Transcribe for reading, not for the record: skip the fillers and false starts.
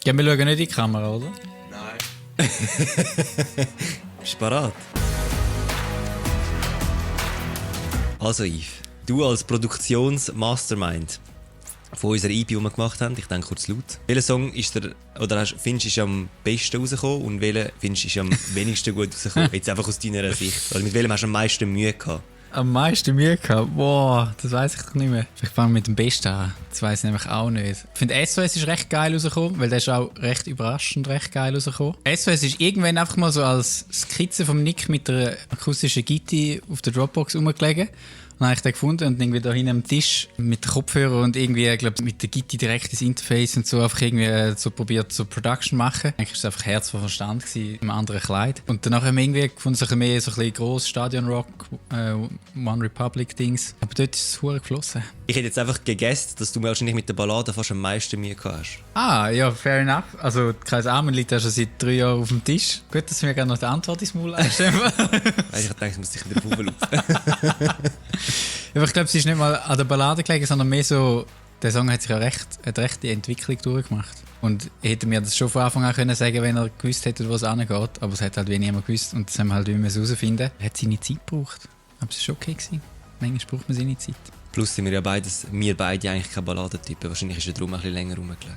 Ja, wir schauen nicht in die Kamera, oder? Nein. Bist du bereit? Also Yves, du als Produktionsmastermind von unserer EP, die wir gemacht haben, ich denke kurz laut. Welcher Song ist findest du ist am besten rausgekommen und welcher findest du ist am wenigsten gut rausgekommen? Jetzt einfach aus deiner Sicht. Also mit welchem hast du am meisten Mühe gehabt? Am meisten Mühe gehabt? Boah, das weiss ich doch nicht mehr. Vielleicht fangen wir mit dem Besten an. Das weiss ich nämlich auch nicht. Ich finde, SOS ist recht geil rausgekommen, weil der ist auch recht überraschend recht geil rausgekommen. SOS ist irgendwann einfach mal so als Skizze vom Nick mit der akustischen Gitarre auf der Dropbox rumgelegen. Dann habe ich den gefunden und irgendwie da hinten am Tisch mit dem Kopfhörer und irgendwie, glaube mit der Gitarre direkt ins Interface und so einfach irgendwie so probiert, so Production machen. Eigentlich war es einfach Herz von Verstand gewesen, im anderen Kleid. Und danach haben wir irgendwie gefunden, so ein mehr so ein bisschen gross Stadion-Rock, One Republic-Dings. Aber dort ist es verdammt geflossen. Ich hätte jetzt einfach gegessen, dass du wahrscheinlich mit der Ballade fast am meisten Mühe gehabt hast. Ah, ja, fair enough. Also, Kreis Amen liegt ja schon seit 3 Jahren auf dem Tisch. Gut, dass du mir gerne noch die Antwort ins Maul einstellen. Ich dachte, ich muss dich wieder auflaufen. Aber ich glaube, es ist nicht mal an der Ballade gelegen, sondern mehr so, der Song hat sich ja recht die Entwicklung durchgemacht. Und ich hätte mir das schon von Anfang an können sagen, wenn er gewusst hätte, wo es angeht. Aber es hat halt niemand gewusst und das haben wir halt herausfinden. Er hat seine Zeit gebraucht. Aber es war okay gewesen. Manchmal braucht man seine Zeit. Plus sind wir beide eigentlich keine Balladentypen. Wahrscheinlich ist er darum ein bisschen länger rumgelegen.